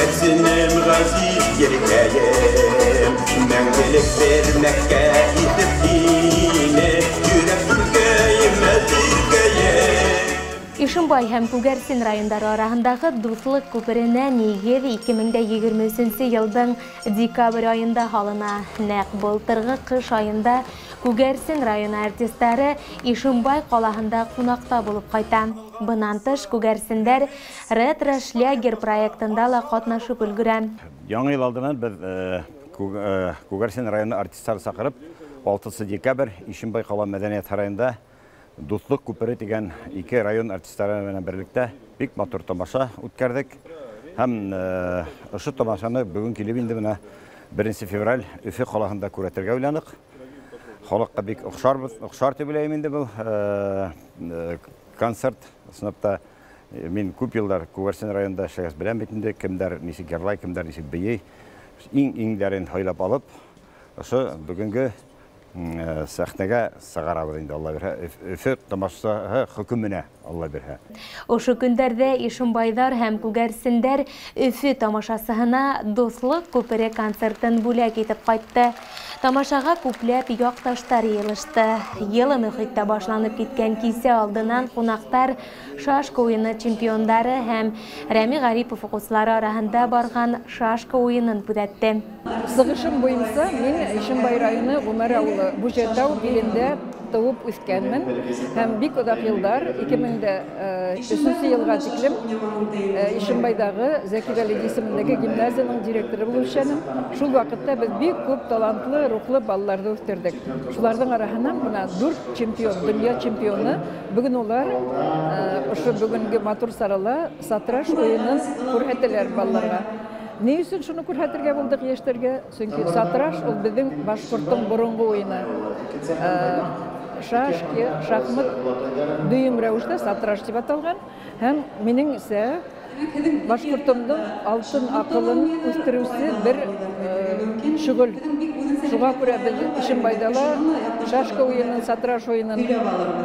Күгәрсенем, ғәзиз еркәйем, Мәңгелек бермәккә итеп һине, Йөрәк түркәйем, әзеркәйем. Ишембай һәм Күгәрсен райондары араһындағы дуҫлыҡ күперенә нигеҙ 2023 йылдың декабрь айында һалына. Нәҡ былтырғы ҡыш айында Күгәрсен районы артистары Ишембай ҡалаһында ҡунаҡта булып ҡайта. Бынан тыш күгәрсендәр ретро-шлягер проектында ла ҡатнашып өлгөрә. Яңы йыл алдынан беҙ Күгәрсен районы артистары саҡырып 6 декабрь Ишембай ҡала мәҙәниәт һарайында Дуҫлыҡ күпере тигән ике район артистары менән берлектә бик матур тамаша үткәрҙек. Һәм ошо тамашаны бөгөн килеп инде бына 1 февраль Өфө ҡалаһында күрһәтергә уйланыҡ. Халыҡҡа бик оҡшарбыҙ, оҡшар тип уйлайым инде был концерт. Ысынлап та мин күп йылдар Күгәрсен районында эшләгәс беләм бит инде, кемдәр нисек йырлай, кемдәр нисек бейей. Иң-иңдәрен һайлап алып, ошо бөгөнгө сәхнәгә сығарабыҙ инде, Алла бирһә, Өфө тамашаһы хөкөмөнә, Алла бирһә. Ошо көндәрҙә Ишембайҙар һәм күгәрсендәр Өфө тамашасыһына Дуҫлыҡ күпере концертын бүләк итеп ҡайтты. Тамашаға күпләп яҡташтар йыйылышты. Йылы мөхиттә башланып киткән кисә алдынан ҡунаҡтар шашка уйыны чемпиондары һәм Рәми Ғарипов уҡыусылары араһында барған шашка уйынын күҙәтте. Сығышым буйынса мин Ишембай районы Ғүмәр ауылы Бүжәтау билендә тыуып үҫкәнмен һәм бик оҙаҡ йылдар 2003 йылға тиклем Ишембайҙағы Зәки Вәлиди исемендәге гимназияның директоры булып эшләнем. Шул ваҡытта беҙ бик күп талантлы, рухлы балаларҙы үҫтерҙек. Шуларҙың араһынан бына 4 чемпион, донъя чемпионы. Бөгөн улар ошо бөгөнгө матур сарала сатраш уйынын күрһәтәләр балаларға. Ни өсөн шуны күрһәтергә булдыҡ йәштәргә? Сөнки сатраш ул беҙҙең башҡорттоң боронғо уйыны. Шашки, шахмат дөйөм рәүештә сатраш тип аталған. Һәм минеңсә башҡортомдоң алтын аҡылын үҫтереүсе бер шөғөл. Шуға күрә беҙ Ишембайҙа ла шашка уйынын, сатраш уйынын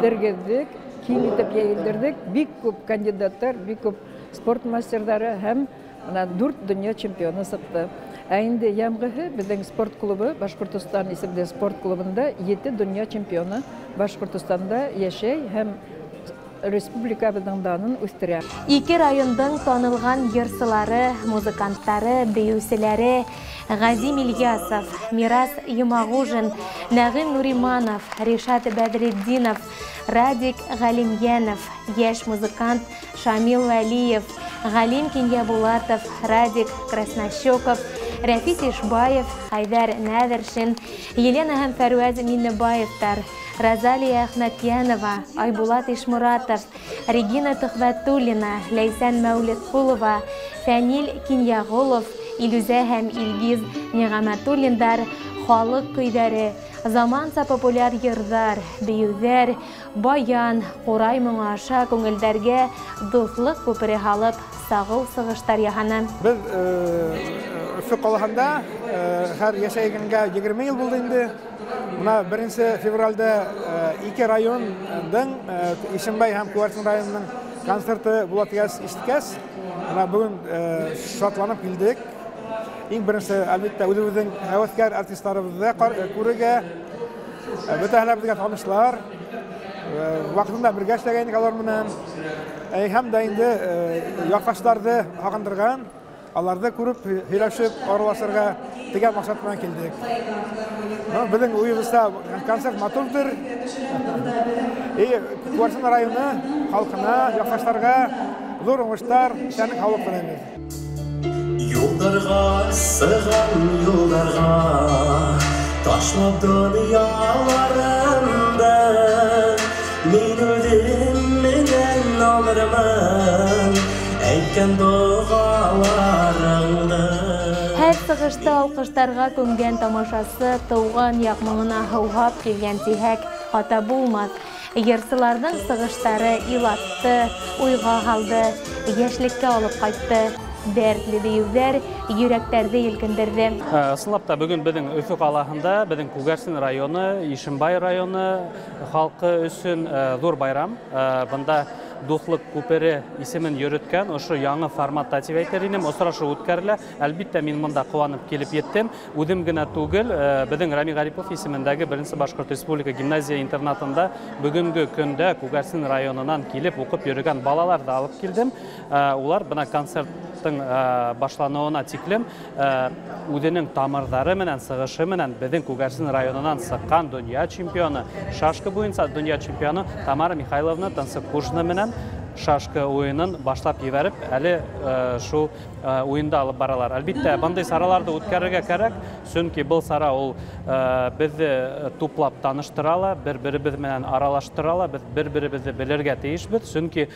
тергеҙҙек, киң итеп йәйелдерҙек. Бик күп кандидаттар, бик күп спорт мастерҙары һәм бына 4 донъя чемпионы сыҡты. Ә инде йәмғиһе беҙҙең спорт клубы Башҡортостан исемле спорт клубында 7 донъя чемпионы Башҡортостанда йәшәй һәм республикабыҙҙың данын үҫтерә. Ике райондың танылған йырсылары, музыканттары, бейеүселәре Ғәзим Ильясов, Мирас Йомағужин, Нәғим Нуриманов, Ришат Бәҙретдинов, Радик Ғәлимйәнов, йәш музыкант Шамил Вәлиев, Ғәлим Кинйәбулатов, Радик Краснощеков, Рәфис Ишбаев, Хәйҙәр Нәҙершин, Елена һәм Фәрүәз Миннебаевтар, Розалия Әхмәтйәнова, Айбулат Ишмуратов, Регина Төхвәтуллина, Ләйсән Мәүлетҡулова, Фәнил Кинйәғолов, Илүзә һәм Илгиз Ниғәмәтуллиндар халыҡ көйҙәре, заманса популяр йырҙар, бейеүҙәр, баян, ҡурай моңо аша күңелдәргә дуҫлыҡ күпере һалып сағыу сығыштар яһаны. Беҙ Өфө ҡалаһында һәр йәшәгәнгә 20 йыл булды инде. Бына 1 февралдә ике райондың, Ишембай һәм Күгәрсен районының концерты була тигәс ишеткәс, бына бөгөн шатланып килдек. Иң беренсе, әлбиттә, үҙебеҙҙең һәүәҫкәр артистарыбыҙҙы күрергә, бөтәһе лә беҙгә танышлар, ваҡытында бергә эшләгәйнек алар менән. Һәм дә инде яҡташтарҙы һағындырған, аларҙы күреп, һөйләшеп, аралашырға тигән маҡсат менән килдек. Беҙҙең уйыбыҙҙа концерт матурҙыр. Күгәрсен районы халҡына, яҡташтарға ҙур уңыштар, иҫәнлек, һаулыҡ теләйбеҙ. Юлдарға сығам, юлдарға ташлап донъяларымды, мин үҙем менән алырмын әйткән доғаларыңды. Һәр сығышта алҡыштарға күмгән тамашасы тыуған яҡ моңона һыуһап килгән тиһәк, хата булмаҫ. Йырсыларҙың сығыштары илатты, уйға һалды, йәшлеккә алып ҡайтты. Дәртле бейеүҙәр йөрәктәрҙе елкендерҙе. Ысынлап та бөгөн беҙҙең Өфө ҡалаһында, беҙҙең Күгәрсен районы, Ишембай районы халҡы өсөн ҙур байрам. Бында Дуҫлыҡ күпере исемен йөрөткән ошо яңы форматта тип әйтер инем, осрашыу үткәрелә. Әлбиттә, мин бында ҡыуанып килеп еттем. Үҙем генә түгел, беҙҙең Рами Ғарипов исемендәге 1-нсе Башҡорт Республика гимназия интернатында бөгөнгө көндә Күгәрсен районынан килеп уҡып йөрөгән балаларҙы алып килдем. Улар бына концерттың башланыуына тиклем үҙенең тамырҙары менән, сығышы менән беҙҙең Күгәрсен районынан сыҡҡан донъя чемпионы, шашка буйынса донъя чемпионы Тамара Михайловна Тансыҡужина менән шашка уйынын башлап ебәреп, әле шул уйында алып баралар. Әлбиттә, бындай сараларҙы үткәрергә кәрәк, сөнки был сара ул беҙҙе туплап таныштыра ла, бер-беребеҙ менән аралаштыра ла, беҙ бер-беребеҙҙе белергә тейешбеҙ, сөнки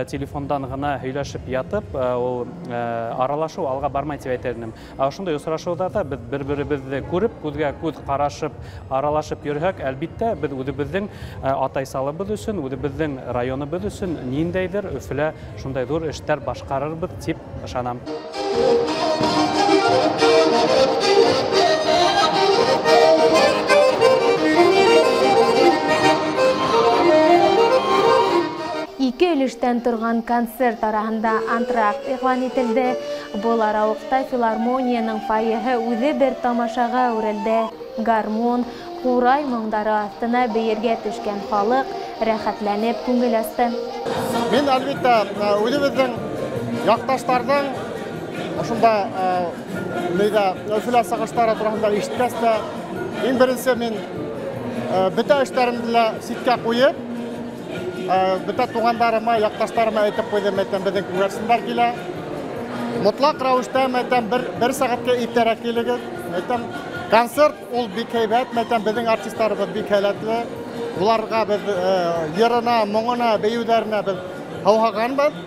телефондан ғына һөйләшеп ятып, ул аралашыу алға бармай тип әйтер инем. Ә ошондай осрашыуҙарҙа беҙ бер-беребеҙҙе күреп, күҙгә күҙ ҡарашып, аралашып йөрөһәк, әлбиттә, беҙ үҙебеҙҙең атайсалыбыҙ өсөн, үҙебеҙҙең районыбыҙ өсөн ниндәйҙер Өфөлә шундай ҙур эштәр башҡарырбыҙ тип ышанам. Ике өлөштән торған концерт араһында антракт иғлан ителде. Был арауыҡта филармонияның фойеһы үҙе бер тамашаға әүерелде. Гармун, ҡурай моңдары аҫтына бейергә төшкән халыҡ рәхәтләнеп күңел асты. Мин әлбиттә үҙебеҙҙең яҡташтарҙың ошонда нейҙә Өфөлә сығыштары тураһында ишеткәс тә, иң беренсе мин бөтә эштәремде лә ситкә ҡуйып, бөтә туғандарыма, яҡташтарыма әйтеп ҡуйҙым, әйтәм, беҙҙең күгәрсендәр килә. Мотлаҡ рәүештә, әйтәм, бер сәғәткә иртәрәк килегеҙ. Әйтәм, концерт ул бик һәйбәт, әйтәм, беҙҙең артистарыбыҙ бик һәләтле. Уларға беҙ йырына, моңона, бейеүҙәренә беҙ һыуһағанбыҙ.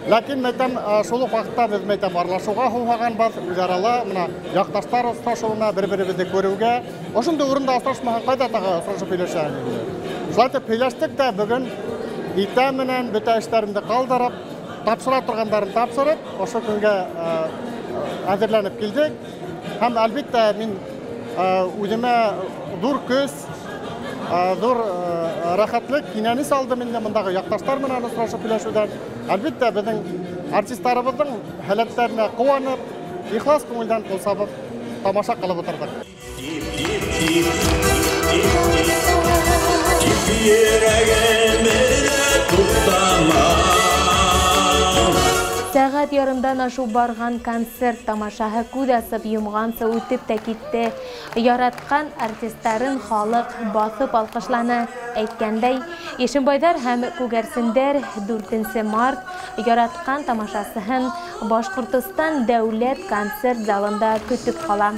Ләкин әйтәм, шул уҡ ваҡытта беҙ әйтәм, аралашыуға һыуһағанбыҙ, үҙ-ара мына яҡташтар осрашыуына, бер-беребеҙҙе күреүгә. Ошондай урында осрашмаһаң, ҡайҙа тағы осрашып һөйләшәһең инде. Шулай итеп һөйләштек тә бөгөн иртә менән бөтә эштәремде ҡалдырып, тапшыра торғандарын тапшырып, ошо көнгә әҙерләнеп килдек. Һәм әлбиттә мин үҙемә ҙур көс, ҙур рәхәтлек, кинәнес алдым инде бындағы яҡташтар менән осрашып һөйләшеүҙән. Әлбиттә, беҙҙең артистарыбыҙҙың һәләттәренә ҡыуанып, ихлас күңелдән ҡул сабып тамаша ҡылып ултырҙыҡ. Сәғәт ярымдан ашыу барған концерт тамашаһы күҙ асып йомғансы үтеп тә китте. Яратҡан артистарын халыҡ баҫып алҡышланы. Әйткәндәй, Ишембайҙар һәм Күгәрсендәр 4 март яратҡан тамашасыһын Башҡортостан дәүләт концерт залында көтөп ҡала.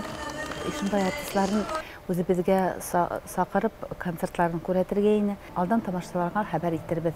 Ишембай артистларын үҙебеҙгә саҡырып концертларын күрһәтергә ине. Алдан тамашасыларға хәбәр итербеҙ.